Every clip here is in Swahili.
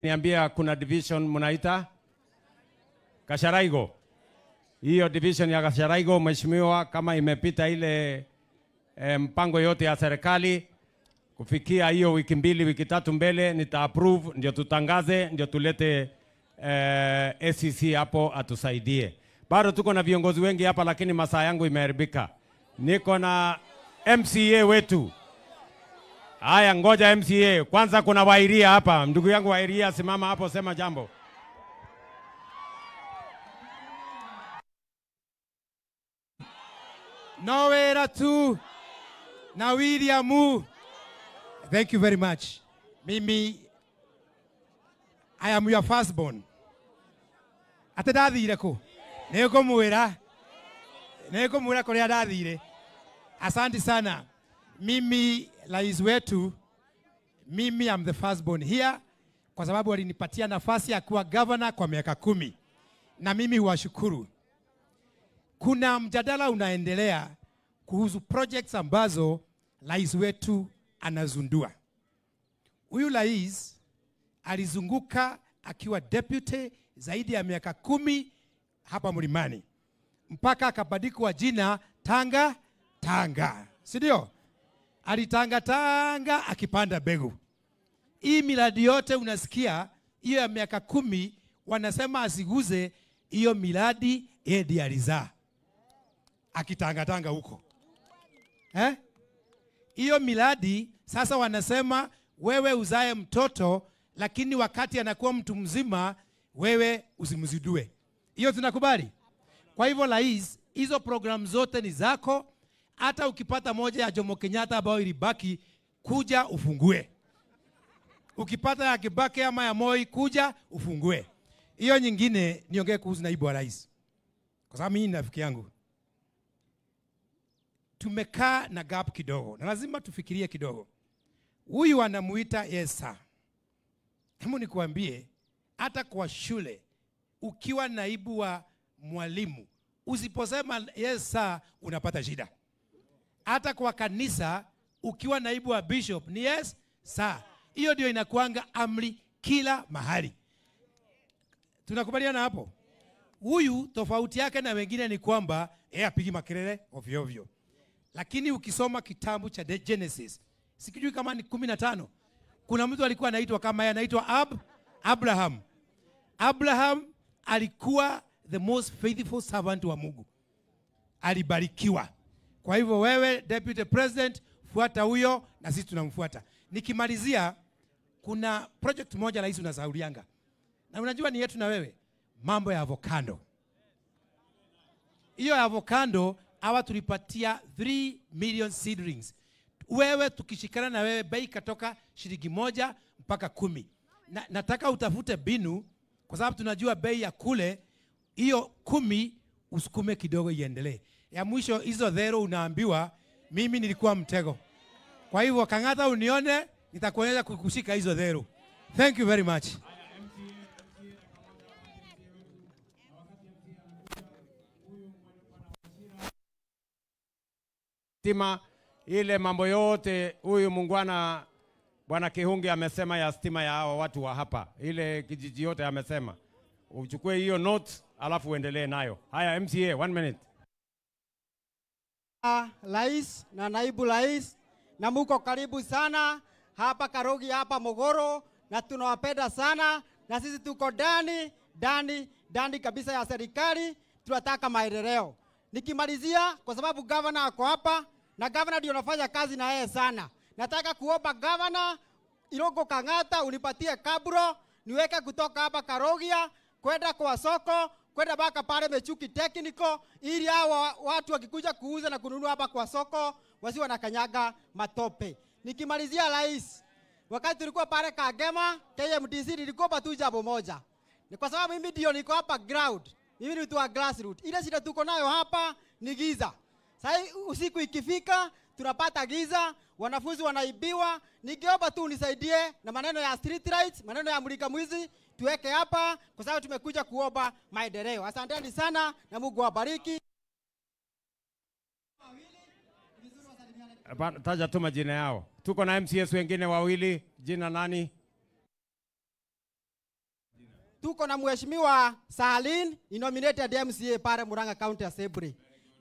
Niambia kuna division mnaita Kasharaigo. Hiyo division ya Kasharaigo, mheshimiwa, kama imepita ile mpango yote ya serikali kufikia hiyo wiki mbili wiki tatu mbele nita approve, ndio tutangaze, ndio tulete ACC hapo atusaidie. Bado tuko na viongozi wengi hapa, lakini masaa yangu imeharibika. Niko na MCA wetu. Haya, ngoja MCA. Kwanza kuna Wairia hapa. Ndugu yangu Wairia, simama hapo, sema jambo. Nowera tu na William. Thank you very much. Mimi, I am your firstborn. Ate ndathire kũ? Nĩngũmwĩra. Nĩngũmwĩra kũrĩa ndathire. Asante sana. Mimi rais wetu, mimi am the firstborn here kwa sababu alinipatia nafasi ya kuwa governor kwa miaka 10. Na mimi huwashukuru. Kuna mjadala unaendelea kuhusu projects ambazo rais wetu anazundua. Huyu rais alizunguka akiwa deputy zaidi ya miaka 10 hapa Mlimani, mpaka akabadikwa jina Tanga Tanga, si ndio? Alitanga tanga akipanda mbegu. Hii miradi yote unasikia hiyo ya miaka 10, wanasema asiguze hiyo miradi, yeye ndiye alizaa akitanga tanga huko. Hiyo miradi sasa wanasema wewe uzae mtoto, lakini wakati anakuwa mtu mzima wewe usimzidue. Hiyo tunakubali? Kwa hivyo rais, hizo program zote ni zako. Hata ukipata moja ya Jomo Kenyatta ambayo ilibaki, kuja ufungue. Ukipata ya Kibaki ama ya Moi, kuja ufungue. Hiyo nyingine niongee kuhusu naibu wa rais, kwa sababu mimi ni rafiki yangu. Tumekaa na gap kidogo na lazima tufikirie kidogo. Huyu anamuita yes sir. Hebu nikuambie, hata kwa shule ukiwa naibu wa mwalimu usiposema yes sir unapata shida. Hata kwa kanisa ukiwa naibu wa bishop ni yes sir. Hiyo ndio inakuanga amri kila mahali. Tunakubaliana hapo? Huyu tofauti yake na wengine ni kwamba yeye apigi makelele ovyo ovyo. Lakini ukisoma kitabu cha Genesis, sikijui kama ni 15, kuna mtu alikuwa anaitwa kama yeye, anaitwa Abraham. Abraham alikuwa the most faithful servant wa Mungu. Alibarikiwa. Kwa hivyo wewe deputy president, fuata huyo na sisi tunamfuata. Nikimalizia, kuna project moja rais unasahulianga. Na unajua ni yetu na wewe, mambo ya avocado. Hiyo ya avocado hawa tulipatia 3 million seedlings. Wewe tukishikana na wewe bei katoka shilingi 1 mpaka 10. Na, nataka utafute binu kwa sababu tunajua bei ya kule hiyo 10 usukume kidogo iendelee. Ya mwisho hizo zero unaambiwa mimi nilikuwa mtego. Kwa hivyo Kang'ata unione nitakuonyesha kukushika hizo zero. Thank you very much. Stima ile mambo yote huyu mungwana Bwana Kihungi amesema ya stima ya hao watu wa hapa, ile kijiji yote amesema. Uchukue hiyo note alafu uendelee nayo. Haya MCA 1 minute. Rais na naibu rais, na muko karibu sana hapa Karogi, hapa Mogoro, na tunawapenda sana, na sisi tuko ndani ndani ndani kabisa ya serikali, tunataka maendeleo. Nikimalizia, kwa sababu governor ako hapa na governor ndio anafanya kazi na yeye sana, nataka kuomba governor Irungu Kang'ata unipatie kabro niweke kutoka hapa Karogia kwenda kwa soko kwenda mpaka pale Mechuki Technical, ili hawa watu wakikuja kuuza na kununua hapa kwa soko wasiwe na kanyaga matope. Nikimalizia rais, wakati tulikuwa pale Kagema KMDC nilikuomba tu jambo moja. Ni kwa sababu mimi ndio niko hapa ground. Mimi ni mtu wa grassroots. Ile shida tuko nayo hapa ni giza. Sasa usiku ikifika tunapata giza, wanafunzi wanaibiwa. Ningeomba tu unisaidie na maneno ya street lights, maneno ya mulika mwizi tuweke hapa, kwa sababu tumekuja kuomba maendeleo. Asanteni sana na Mungu awabariki. Taja tu majina yao. Tuko na MCS wengine wawili, jina nani? Tuko na Mheshimiwa Salin, ni nominated MCA pale Murang'a County Assembly.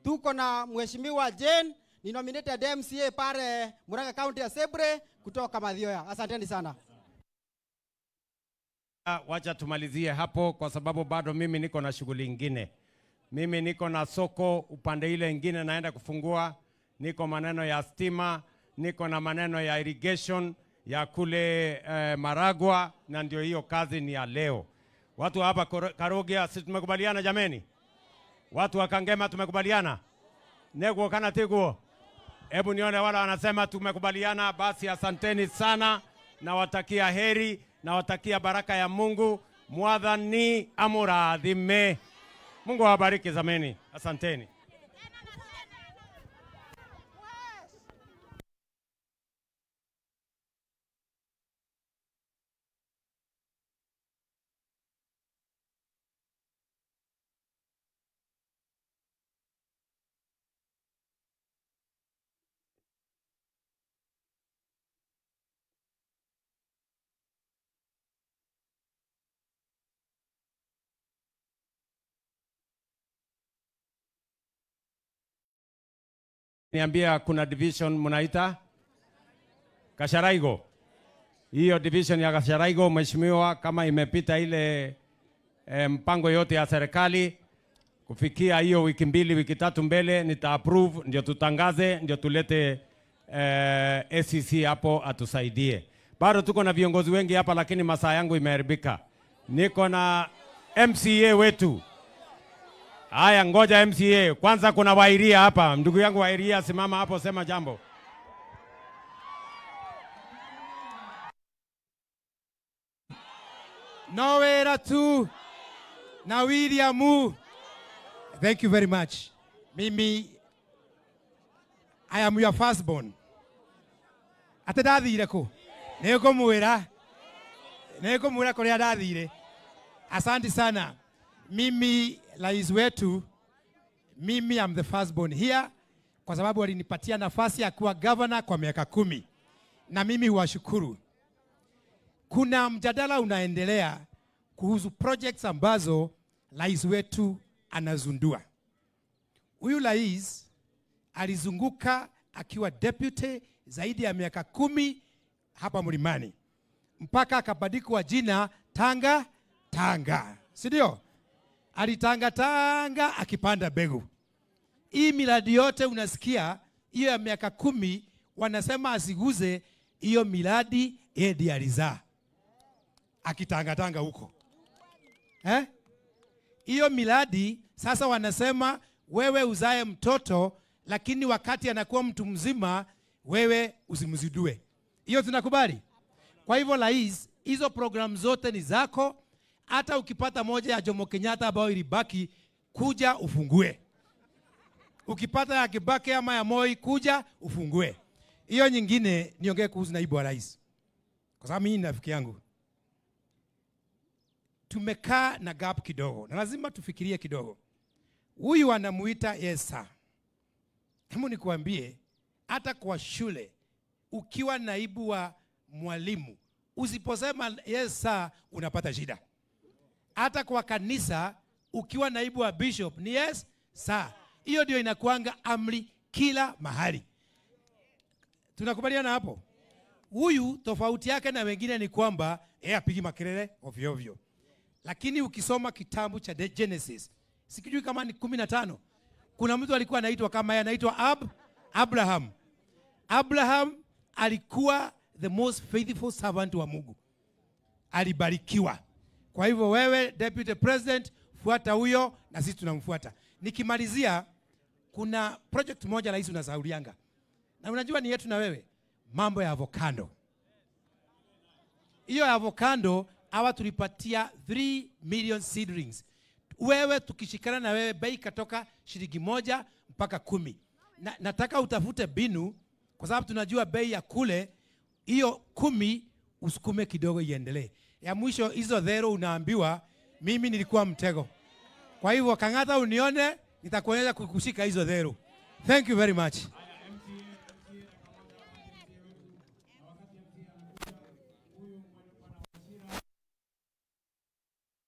Tuko na Mheshimiwa Jane, ni nominated MCA pale Murang'a County Assembly kutoka Mathioya. Asanteni sana. Wacha tumalizie hapo kwa sababu bado mimi niko na shughuli nyingine. Mimi niko na soko upande ile ingine naenda kufungua, niko maneno ya stima, niko na maneno ya irrigation ya kule Maragua, na ndio hiyo kazi ni ya leo. Watu hapa Karogia, si tumekubaliana jameni? Watu wa Kangema tumekubaliana? Neguo kana tiguo? Hebu nione wala wanasema tumekubaliana. Basi asanteni sana, nawatakia heri, nawatakia baraka ya Mungu. Mwathani amurathime. Mungu awabariki zameni. Asanteni. Niambia kuna division mnaita Kasharaigo. Hiyo division ya Kasharaigo, mheshimiwa, kama imepita ile mpango yote ya serikali, kufikia hiyo wiki mbili wiki tatu mbele nita approve, ndio tutangaze, ndio tulete ACC hapo atusaidie. Bado tuko na viongozi wengi hapa, lakini masaa yangu imeharibika. Niko na MCA wetu. Haya, ngoja MCA. Kwanza kuna Wairia hapa. Ndugu yangu Wairia, simama hapo, sema jambo. Nowera tu na William. Thank you very much. Mimi, I am your firstborn. Ate ndathire ku? Nĩngũmwĩra. Nĩngũmwĩra kũrĩa ndathire. Asante sana. Mimi rais wetu, mimi am the firstborn here kwa sababu alinipatia nafasi ya kuwa governor kwa miaka 10. Na mimi huwashukuru. Kuna mjadala unaendelea kuhusu projects ambazo rais wetu anazundua. Huyu rais alizunguka akiwa deputy zaidi ya miaka 10 hapa Mlimani, mpaka akabadikwa jina Tanga Tanga, si ndio? Alitanga tanga akipanda mbegu. Hii miradi yote unasikia hiyo ya miaka 10 wanasema asiguze hiyo miradi, yeye ndiye alizaa akitanga tanga huko. Hiyo miradi sasa wanasema wewe uzae mtoto, lakini wakati anakuwa mtu mzima wewe usimzidue. Hiyo tunakubali? Kwa hivyo rais, hizo program zote ni zako. Hata ukipata moja ya Jomo Kenyatta ambayo ilibaki, kuja ufungue. Ukipata ya Kibaki ama ya Moi, kuja ufungue. Hiyo nyingine niongee kuhusu naibu wa rais, kwa sababu mimi ni rafiki yangu. Tumekaa na gap kidogo na lazima tufikirie kidogo. Huyu anamuita yes sir. Hebu nikuambie, hata kwa shule ukiwa naibu wa mwalimu usiposema yes sir unapata shida. Hata kwa kanisa ukiwa naibu wa bishop ni yes sir. Hiyo ndio inakuanga amri kila mahali. Tunakubaliana hapo? Huyu tofauti yake na wengine ni kwamba yeye apigi makelele ovyo ovyo. Lakini ukisoma kitabu cha Genesis, sikijui kama ni 15, kuna mtu alikuwa anaitwa kama yeye, anaitwa Abraham. Abraham alikuwa the most faithful servant wa Mungu. Alibarikiwa. Kwa hivyo wewe deputy president, fuata huyo na sisi tunamfuata. Nikimalizia, kuna project moja rais unasahaulianga. Na unajua ni yetu na wewe, mambo ya avocado. Hiyo avocado hawa tulipatia 3 million seedlings. Wewe tukishikana na wewe bei katoka shilingi 1 mpaka 10. Na, nataka utafute binu kwa sababu tunajua bei ya kule hiyo 10 usukume kidogo iendelee. Ya mwisho hizo zero unaambiwa mimi nilikuwa mtego. Kwa hivyo Kang'ata unione nitakuonyesha kukushika hizo zero. Thank you very much.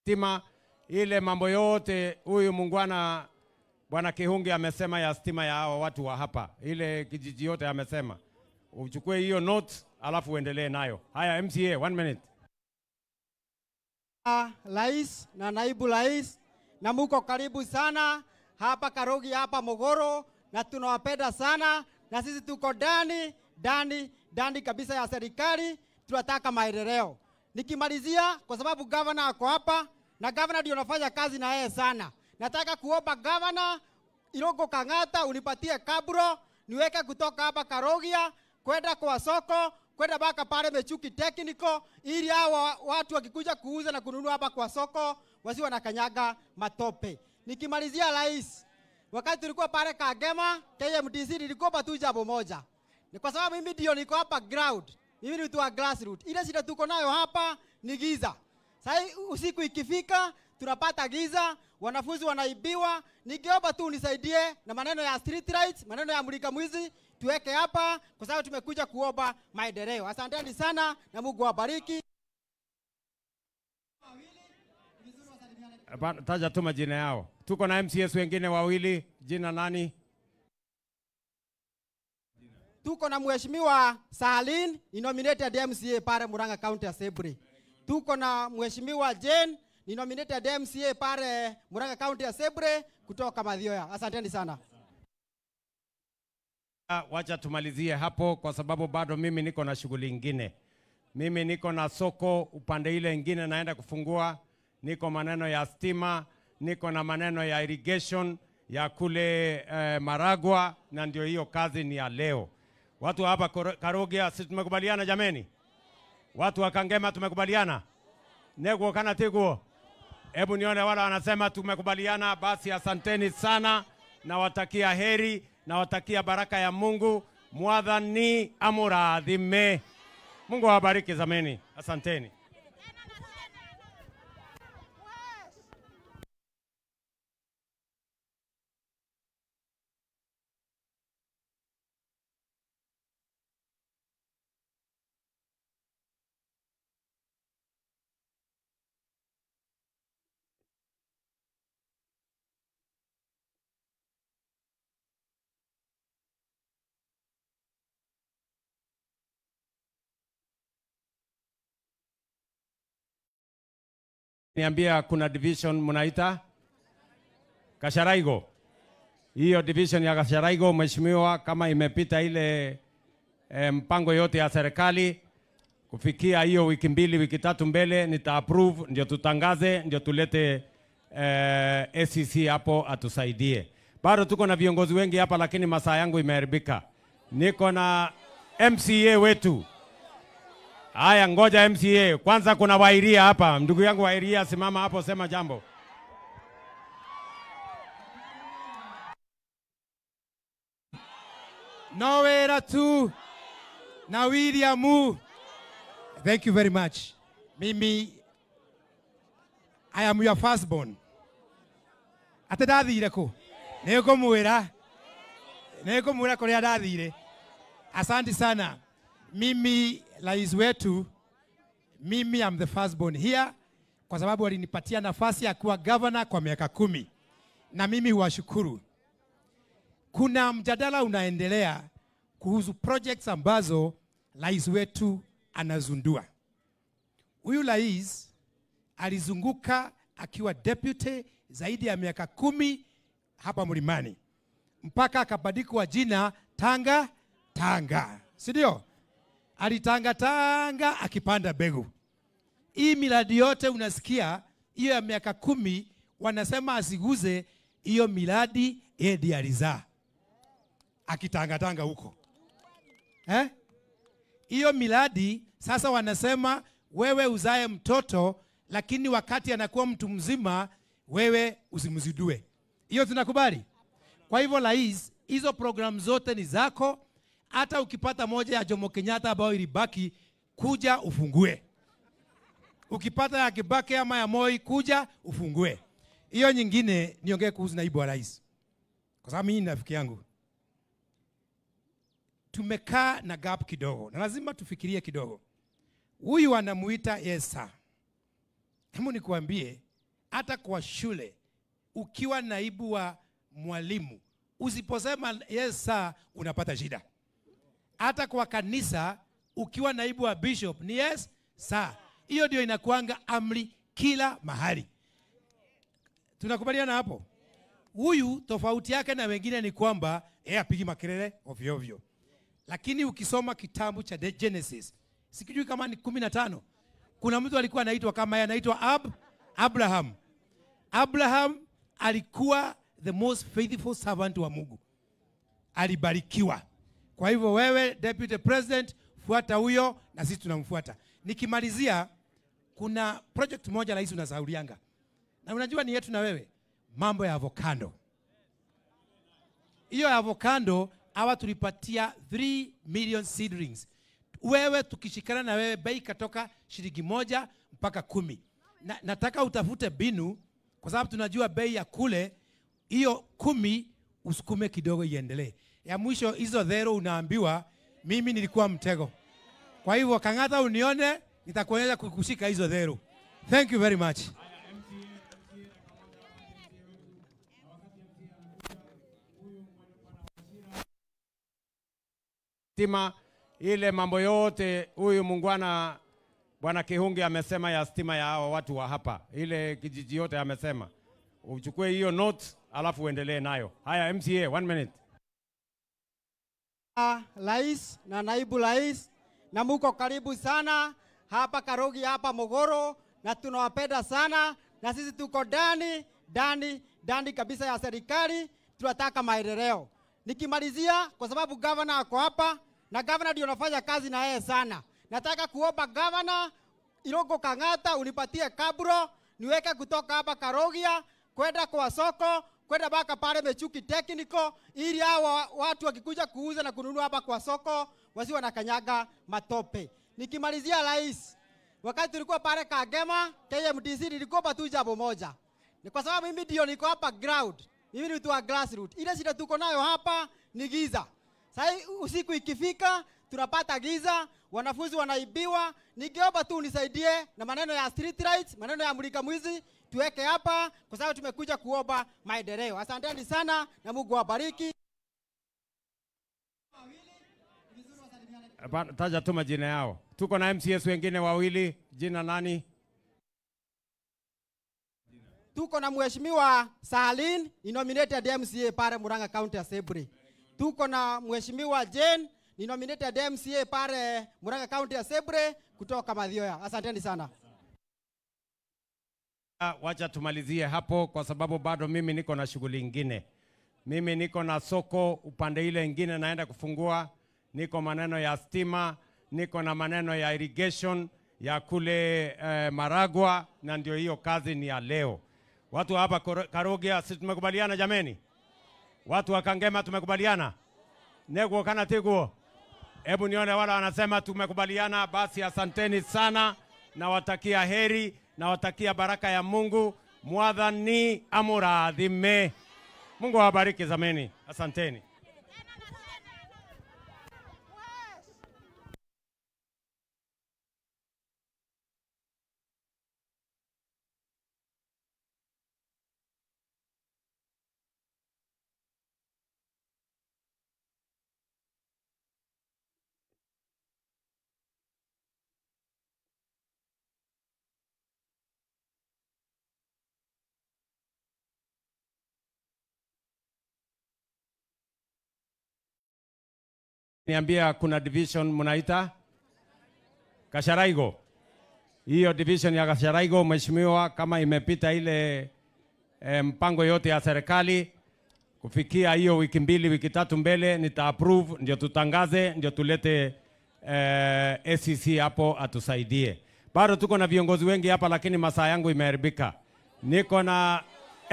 stima, ile mambo yote huyu mungwana Bwana Kihungi amesema ya stima ya hao watu wa hapa, ile kijiji yote amesema. Uchukue hiyo note alafu uendelee nayo. Haya, MCA 1 minute. Rais na naibu rais, na muko karibu sana hapa Karogi hapa Mogoro, na tunawapenda sana, na sisi tuko ndani ndani ndani kabisa ya serikali, tunataka maendeleo. Nikimalizia, kwa sababu governor ako hapa na governor ndio anafanya kazi na yeye sana, nataka kuomba governor Irungu Kang'ata unipatie kabro niweke kutoka hapa Karogia kwenda kwa soko kwenda mpaka pale Mechuki Technical, ili hawa watu wakikuja kuuza na kununua hapa kwa soko wasiwe wanakanyaga matope. Nikimalizia rais, wakati tulikuwa pale Kagema KMTC nilikuomba tu jambo moja. Ni kwa sababu mimi ndio niko hapa ground. Mimi ni mtu wa grassroots. Ile shida tuko nayo hapa ni giza. Sasa usiku ikifika tunapata giza, wanafunzi wanaibiwa. Ningeomba tu unisaidie na maneno ya street lights, maneno ya mulika mwizi tuweke hapa, kwa sababu tumekuja kuomba maendeleo. Asanteni sana na Mungu awabariki. Taja tu majina yao. Tuko na MCS wengine wawili, jina nani? Tuko na Mheshimiwa Salin, ni nominated MCA pale Murang'a County Assembly. Tuko na Mheshimiwa Jane, ni nominated MCA pale Murang'a County Assembly kutoka Mathioya. Asanteni sana. Wacha tumalizie hapo kwa sababu bado mimi niko na shughuli nyingine. Mimi niko na soko upande ile nyingine naenda kufungua, niko maneno ya stima, niko na maneno ya irrigation ya kule Maragua, na ndio hiyo kazi ni ya leo. Watu hapa Karogia si tumekubaliana jameni? Watu wa Kangema tumekubaliana? Neguo kana tiguo? Hebu nione wala wanasema tumekubaliana. Basi asanteni sana, nawatakia heri, nawatakia baraka ya Mungu. Mwadhani amuradhime. Mungu awabariki zameni. Asanteni. Niambia kuna division mnaita Kasharaigo. Hiyo division ya Kasharaigo mheshimiwa, kama imepita ile mpango yote ya serikali, kufikia hiyo wiki mbili wiki tatu mbele nita approve, ndio tutangaze, ndio tulete ACC hapo atusaidie. Bado tuko na viongozi wengi hapa, lakini masaa yangu imeharibika. Niko na MCA wetu. Haya, ngoja MCA. Kwanza kuna Wairia hapa. Ndugu yangu Wairia, simama hapo, sema jambo. Nowera tu na William. Thank you very much. Mimi, I am your firstborn. Ate ndathire ku? Nĩngũmwĩra. Nĩngũmwĩra kũrĩa ndathire. Asante sana. Mimi rais wetu, mimi am the firstborn here kwa sababu walinipatia nafasi ya kuwa governor kwa miaka 10. Na mimi huwashukuru. Kuna mjadala unaendelea kuhusu projects ambazo rais wetu anazundua. Huyu rais alizunguka akiwa deputy zaidi ya miaka 10 hapa Mlimani, mpaka akabadikwa jina Tanga Tanga, si ndio? Alitanga tanga akipanda mbegu. Hii miradi yote unasikia hiyo ya miaka 10 wanasema asiguze hiyo miradi, yeye ndiye alizaa akitanga tanga huko. Hiyo miradi sasa wanasema wewe uzae mtoto, lakini wakati anakuwa mtu mzima wewe usimzidue. Hiyo tunakubali? Kwa hivyo rais, hizo program zote ni zako. Hata ukipata moja ya Jomo Kenyatta ambayo ilibaki, kuja ufungue. Ukipata ya Kibaki ama ya Moi, kuja ufungue. Hiyo nyingine niongee kuhusu naibu wa rais, kwa sababu mimi ni rafiki yangu. Tumekaa na gap kidogo na lazima tufikirie kidogo. Huyu anamuita yes sir. Hebu nikuambie, Hata kwa shule ukiwa naibu wa mwalimu usiposema yes sir unapata shida. Hata kwa kanisa ukiwa naibu wa bishop ni yes sir. Hiyo ndio inakuanga amri kila mahali. Tunakubaliana hapo? Huyu tofauti yake na wengine ni kwamba yeye apigi makelele ovyo ovyo. Lakini ukisoma kitabu cha Genesis, sikijui kama ni 15, kuna mtu alikuwa anaitwa kama yeye, anaitwa Abraham. Abraham alikuwa the most faithful servant wa Mungu. Alibarikiwa. Kwa hivyo wewe Deputy President, fuata huyo na sisi tunamfuata. Nikimalizia, kuna project moja rais unasahulianga. Na unajua ni yetu na wewe, mambo ya avocado. Hiyo ya avocado hawa tulipatia 3 million seedlings. Wewe tukishikana na wewe bei katoka shilingi 1 mpaka 10. Na, nataka utafute binu kwa sababu tunajua bei ya kule hiyo 10 usukume kidogo iendelee. Ya mwisho hizo zero unaambiwa mimi nilikuwa mtego. Kwa hivyo Kang'ata unione nitakuonyesha kukushika hizo zero. Thank you very much. Stima ile mambo yote huyu mungwana Bwana Kihungi amesema ya stima ya hao watu wa hapa. Ile kijiji yote amesema. Uchukue hiyo note alafu uendelee nayo. Haya MCA 1 minute. Rais na naibu rais, na muko karibu sana hapa Karogi hapa Mogoro, na tunawapenda sana, na sisi tuko ndani ndani ndani kabisa ya serikali, tunataka maendeleo. Nikimalizia, kwa sababu governor ako hapa na governor ndio anafanya kazi na yeye sana, nataka kuomba governor Irungu Kang'ata unipatie kabro niweke kutoka hapa Karogia kwenda kwa soko kwenda mpaka pale Mechuki Technical, ili hawa watu wakikuja kuuza na kununua hapa kwa soko wasiwe wanakanyaga matope. Nikimalizia rais, wakati tulikuwa pale Kagema KMTC nilikuwa tu jambo moja. Ni kwa sababu mimi ndio niko hapa ground. Mimi ni mtu wa grassroots. Ile shida tuko nayo hapa ni giza. Sasa usiku ikifika tunapata giza, wanafunzi wanaibiwa. Ningeomba tu unisaidie na maneno ya street lights, maneno ya mulika mwizi tuweke hapa kwa sababu tumekuja kuomba maendeleo. Asanteni sana na Mungu awabariki. Taja tu majina yao. Tuko na MCS wengine wawili, jina nani? Tuko na Mheshimiwa Salin, nominated MCA pale Murang'a County Assembly. Tuko na Mheshimiwa Jane, nominated MCA pale Murang'a County Assembly kutoka Mathioya. Asanteni sana. Wacha tumalizie hapo kwa sababu bado mimi niko na shughuli nyingine. Mimi niko na soko upande ile nyingine naenda kufungua, niko maneno ya stima, niko na maneno ya irrigation ya kule Maragua, na ndio hiyo kazi ni ya leo. Watu hapa Karogia si tumekubaliana jameni? Watu wa Kangema tumekubaliana? Neguo kana tiguo? Hebu nione wala wanasema tumekubaliana. Basi asanteni sana, nawatakia heri, nawatakia baraka ya Mungu. Mwadhani amuradhime. Mungu awabariki zameni. Asanteni. Niambia kuna division mnaita Kasharaigo. Hiyo division ya Kasharaigo mheshimiwa, kama imepita ile mpango yote ya serikali kufikia hiyo wiki 2 wiki 3 mbele nita approve, ndio tutangaze, ndio tulete ACC hapo atusaidie. Bado tuko na viongozi wengi hapa lakini masaa yangu imeharibika. Niko na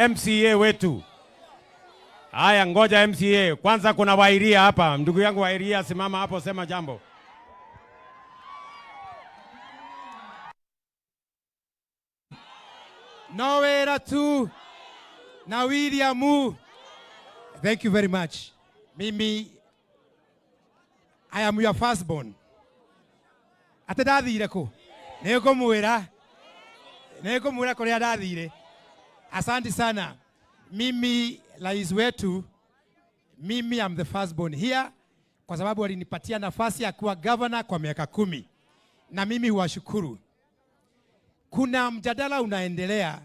MCA wetu. Haya, ngoja MCA. Kwanza kuna Wairia hapa. Ndugu yangu Wairia, simama hapo, sema jambo. Nowera tu na William. Thank you very much. Mimi, I am your firstborn. Ate ndathire kũ? Nĩngũmwĩra. Nĩngũmwĩra kũrĩa ndathire. Asante sana. Mimi rais wetu, mimi am the firstborn here kwa sababu walinipatia nafasi ya kuwa governor kwa miaka 10. Na mimi huwashukuru. Kuna mjadala unaendelea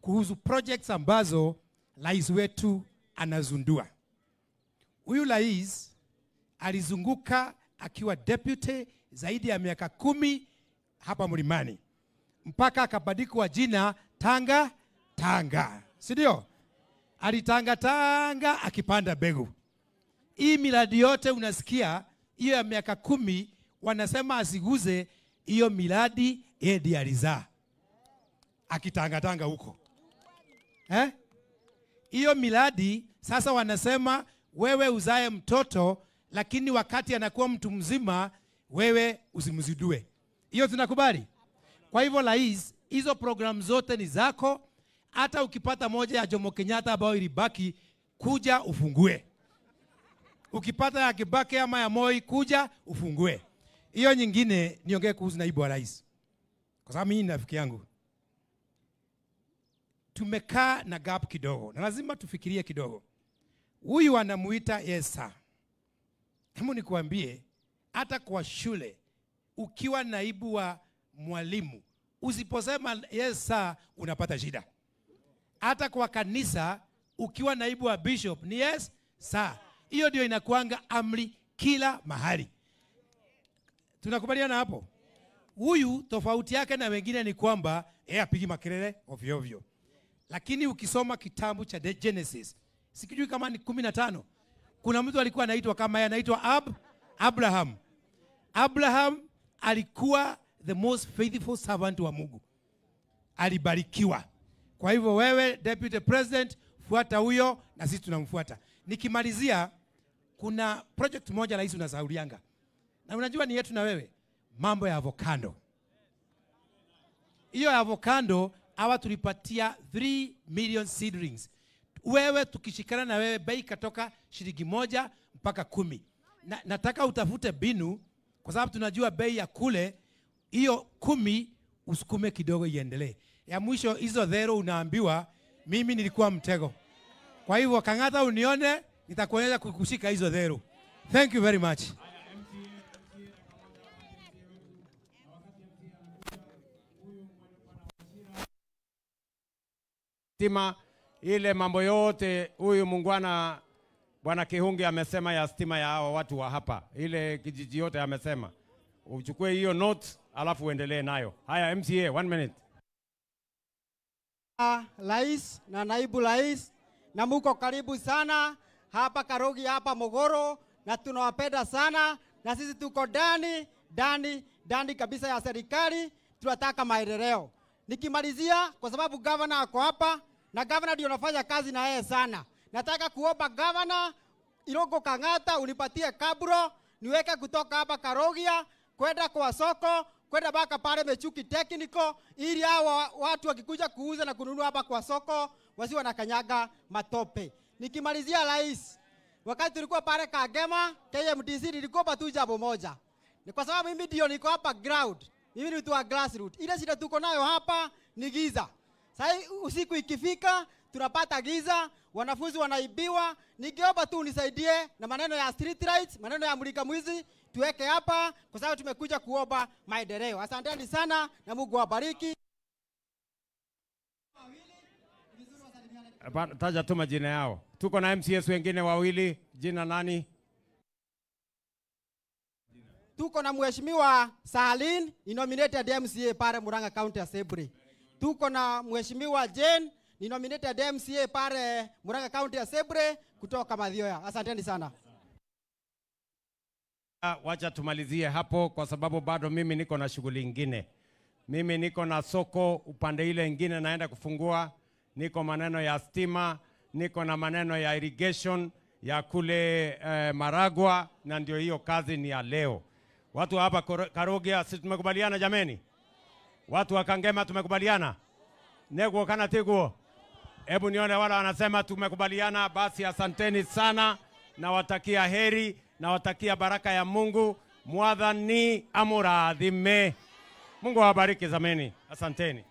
kuhusu projects ambazo rais wetu anazundua. Huyu rais alizunguka akiwa deputy zaidi ya miaka 10 hapa Mlimani, mpaka akabadikwa jina Tanga Tanga, si ndio? Alitanga tanga akipanda mbegu. Hii miradi yote unasikia hiyo ya miaka 10 wanasema asiguze hiyo miradi, yeye ndiye alizaa akitanga tanga huko. Hiyo miradi sasa wanasema wewe uzae mtoto, lakini wakati anakuwa mtu mzima wewe usimzidue. Hiyo tunakubali? Kwa hivyo rais, hizo program zote ni zako. Hata ukipata moja ya Jomo Kenyatta ambayo ilibaki, kuja ufungue. Ukipata ya Kibaki ama ya Moi, kuja ufungue. Hiyo nyingine niongee kuhusu naibu wa rais, kwa sababu mimi ni rafiki yangu. Tumekaa na gap kidogo na lazima tufikirie kidogo. Huyu anamuita yes sir. Hebu nikuambie, hata kwa shule ukiwa naibu wa mwalimu usiposema yes sir unapata shida. Hata kwa kanisa ukiwa naibu wa bishop ni yes sir. Hiyo ndio inakuanga amri kila mahali. Tunakubaliana hapo? Huyu tofauti yake na wengine ni kwamba yeye apigi makelele ovyo ovyo. Lakini ukisoma kitabu cha Genesis, sikijui kama ni 15, kuna mtu alikuwa anaitwa kama yeye, anaitwa Abraham. Abraham alikuwa the most faithful servant wa Mungu. Alibarikiwa. Kwa hivyo wewe deputy president, fuata huyo na sisi tunamfuata. Nikimalizia, kuna project moja rais unasahaulianga. Na unajua ni yetu na wewe, mambo ya avocado. Hiyo avocado hawa tulipatia 3 million seedlings. Wewe tukishikana na wewe bei katoka shilingi 1 mpaka 10. Na, nataka utafute binu kwa sababu tunajua bei ya kule hiyo 10 usukume kidogo iendelee. Ya mwisho hizo zero unaambiwa mimi nilikuwa mtego. Kwa hivyo Kang'ata unione nitakuonyesha kukushika hizo zero. Thank you very much. Stima ile mambo yote huyu mungwana Bwana Kihungi amesema ya stima ya hao watu wa hapa, ile kijiji yote amesema. Uchukue hiyo note alafu uendelee nayo. Haya MCA 1 minute. Rais na naibu rais, na muko karibu sana hapa Karogi hapa Mogoro, na tunawapenda sana, na sisi tuko ndani ndani ndani kabisa ya serikali, tunataka maendeleo. Nikimalizia, kwa sababu governor ako hapa na governor ndio anafanya kazi na yeye sana, nataka kuomba governor Irungu Kang'ata unipatie kabro niweke kutoka hapa Karogia kwenda kwa soko kwenda baka pale Mechuki Technical, ili hawa watu wakikuja kuuza na kununua hapa kwa soko wasiwe wanakanyaga matope. Nikimalizia rais, wakati tulikuwa pale Kagema KMTC nilikuwa tu jambo moja. Ni kwa sababu mimi ndio niko hapa ground. Mimi ni mtu wa grassroots. Ile shida tuko nayo hapa ni giza. Sasa usiku ikifika tunapata giza, wanafunzi wanaibiwa. Ningeomba tu unisaidie na maneno ya street lights, maneno ya mulika mwizi tuweke hapa, kwa sababu tumekuja kuomba maendeleo. Asanteni sana na Mungu awabariki. Taja tu majina yao. Tuko na MCS wengine wawili, jina nani? Tuko na Mheshimiwa Salin, nominated MCA pale Murang'a County Assembly. Tuko na Mheshimiwa Jane, nominated MCA pale Murang'a County Assembly kutoka Mathioya. Asanteni sana. Wacha tumalizie hapo kwa sababu bado mimi niko na shughuli nyingine. Mimi niko na soko upande ile nyingine naenda kufungua, niko maneno ya stima, niko na maneno ya irrigation ya kule Maragua, na ndio hiyo kazi ni ya leo. Watu hapa Karogia si tumekubaliana jameni? Watu wa Kangema tumekubaliana? Neguo kana tiguo? Hebu nione wala wanasema tumekubaliana. Basi asanteni sana, nawatakia heri, nawatakia baraka ya Mungu. Mwadhani amurathime. Mungu awabariki zameni. Asanteni.